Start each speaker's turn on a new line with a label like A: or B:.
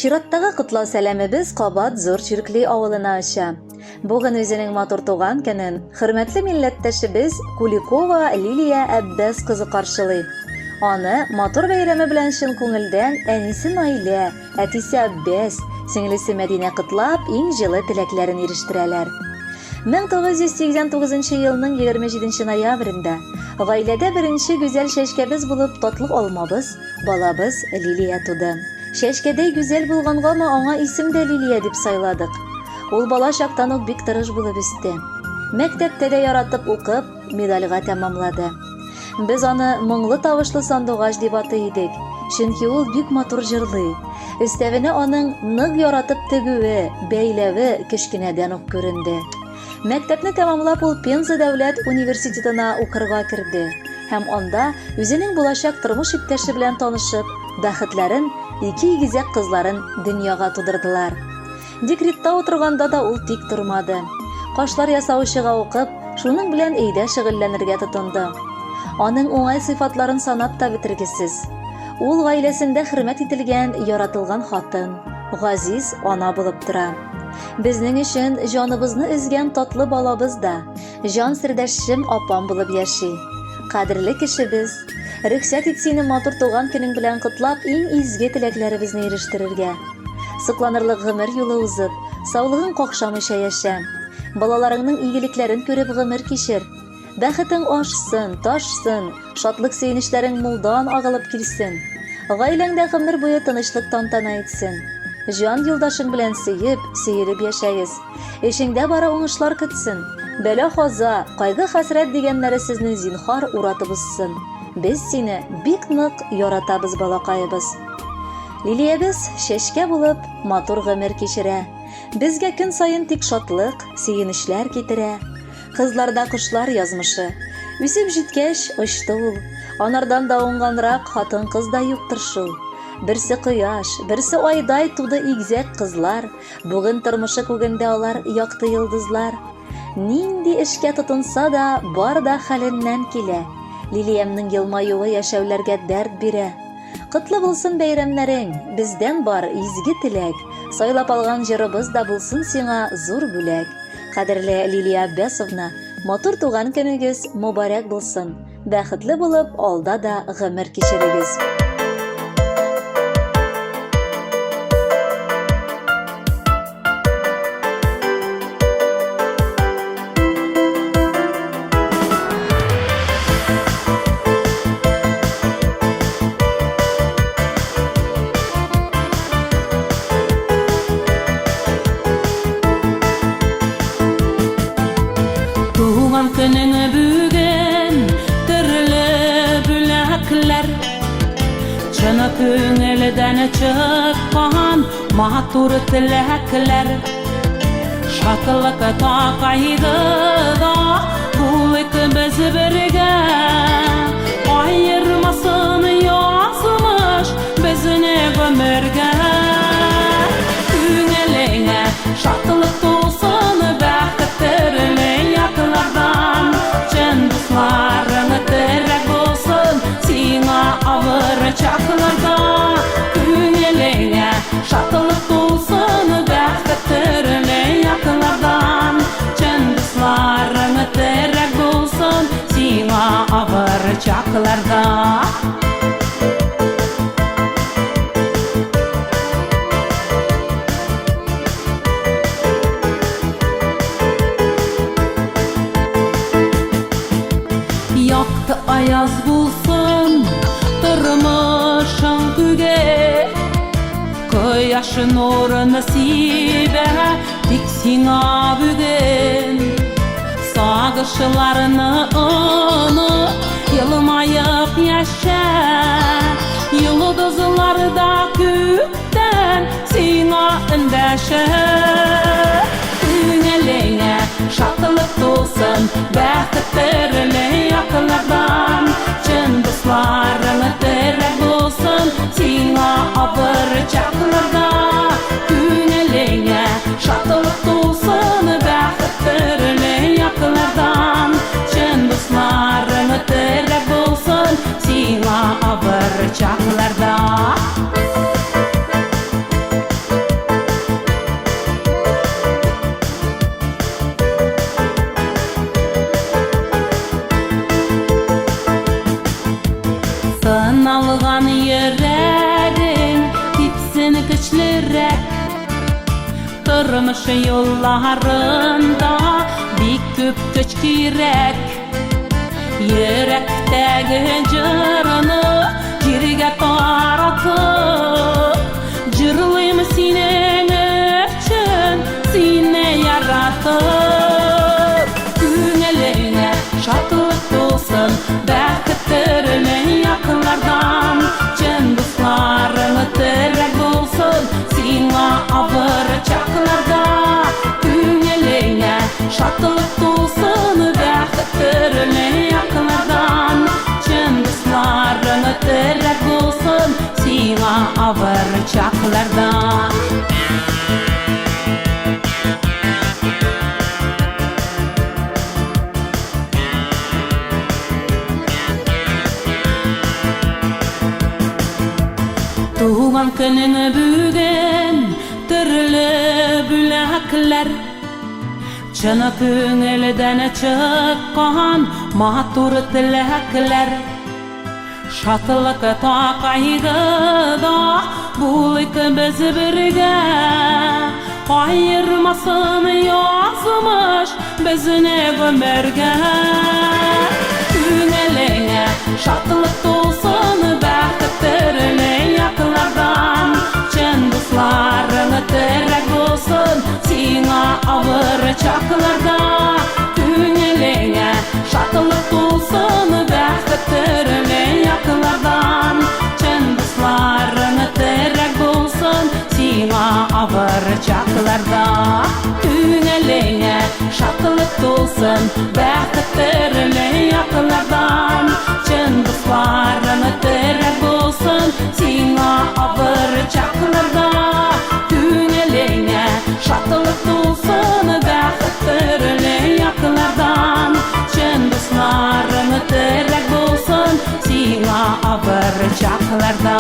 A: Чираттагы котлау сәламебез кабат Зур Чиркли авылына оча. Бүген үзенең матур туган көнен хөрмәтле милләттәшебез Куликова Лилия Әббәс кызы каршылый. Аны матур бәйрәме белән чын күңелдән әнисе Наилә, әтисе Әббәс, сеңлесе Мәдинә котлап, иң җылы теләкләрен ирештерәләр. 1989 елның 27 ноябрендә гаиләдә беренче гүзәл чәчкәбез булып татлы алмабыз, балабыз Лилия туды. Чәчкәдәй гүзәл булгангамы аңа исем дә Лилия дип сайладык. Ул бала чактан ук бик тырыш булып үсте. Мәктәптә дә яратып укып, медальгә тәмамлады. Без аны моңлы тавышлы сандугач дип атый идек, чөнки ул бик матур җырлый. Өстәвенә аның нык яратып тегүе, бәйләве кечкенәдән үк күренде. Мәктәпне тәмамлап ул Пенза дәүләт университетына укырга керде һәм анда үзенең булачак тормыш иптәше белән танышып, бәхетләрен, ике игезәк кызларын дөньяга тудырдылар. Декретта утырганда да ул тик тормады. Кашлар ясаучыга укып, шуның белән өйдә шөгыльләнергә тотынды. Аның уңай сыйфатларын санап та бетергесез. Ул гаиләсендә хөрмәт ителгән, яратылган хатын, газиз ана булып тора. Безнең өчен җаныбызны өзгән татлы балабыз да, җан сердәшчем апам булып яши. Кадерле кешебез, рөхсәт ит сине матур туган көнең белән котлап, иң изге теләкләребезне ирештерергә. Сокланырлык гомер юлы узып, саулыгың какшамыйча яшә. Балаларыңның игелекләрен күреп гомер кичер. Бәхетең ашсын, ташсын, шатлык-сөенечләрең мулдан агылып килсен. Гаиләңдә гомер буе тынычлык тантана итсен. Җан юлдашың белән сөеп, сөелеп яшәгез. Эшеңдә бары уңышлар көтсен. Бәла-каза, кайгы-хәсрәт дигәннәре сезне зинһар уратып узсын. Без сине бик нык яратабыз, балакаебыз. Лилиябез чәчкә булып, матур гомер кичерә. Безгә көн саен тик шатлык, сөенечләр китерә. Кызларда кошлар язмышы. Үсеп җиткәч, очты ул. Анардан да уңганрак хатын-кыз да юктыр шул. Берсе кояш, берсе айдай туды игезәк кызлар. Бүген тормышы күгендә алар якты йолдызлар. Нинди эшкә тотынса да, бар да хәленнән килә. Лилиямнең елмаюы яшәүләргә дәрт бирә. Котлы булсын бәйрәмнәрең, бездән бар изге теләк. Сайлап алган җырыбыз да булсын сиңа зур бүләк. Кадерле Лилия Аббясовна, матур туган көнегез мобарәк булсын. Бәхетле булып, алда да гомер кичерегез.
B: Туган көнең бүген төрле бүләкләр Чын күңелдән чыккан Матур теләкләр Шатлык та кайгыда Булыйк без бергә Аермасын язмыш Безне гомергә Күңелеңә шатлык тулсын Бәхет төрле яклардан Чын дусларың терәк булсын Сиңа авыр чакларда Күңелеңә шатлык тулсын, Бәхет төрле яклардан. Чын дусларың терәк булсын, Сиңа авыр чакларда. Якты аяз булсын тормышың күге Кояш нурын сибә тик сиңа бүген Сагышларны оныт, елмаеп яшә Йолдызлар да күктән сиңа эндәшә Күңелеңә шатлык тулсын, бәхет төрле яклардан. Чын дусларың терәк булсын, сиңа авыр чакларда. Күңелеңә шатлык тулсын, бәхет төрле яклардан. Чын дусларың терәк булсын, сиңа авыр чакларда. Тормыш юлларында бик күп көч кирәк. Йөрәктәге җырны җиргә таратып, җырлыйм синең өчен, сине яратып. Күңелеңә шатлык тулсын, бәхет төрле яклардан, чын дусларың терәк булсын сиңа авыр чакларда. Күңелеңә шатлык тулсын, бәхет төрле яклардан, чын дусларың терәк булсын сиңа авыр чакларда. Туган көнең бүген, төрле бүләкләр, чын күңелдән чыккан матур теләкләр. Шатлыкта, кайгыда булыйк без бергә, аермасын язмыш безне гомергә. Күңелеңә шатлык тулсын, бәхет төрле яклардан, чын дусларың терәк булсын сиңа авыр чакларда. Күңелеңә шатлык тулсын, бәхет төрле яклардан, чын дусларың терәк булсын сиңа авыр чакларда. Күңелеңә шатлык тулсын, бәхет төрле яклардан, чын дусларың терәк булсын сиңа авыр чакларда. Күңелеңә шатлык тулсын, бәхет төрле яклардан, чын дусларың терәк булсын сиңа авыр чакларда.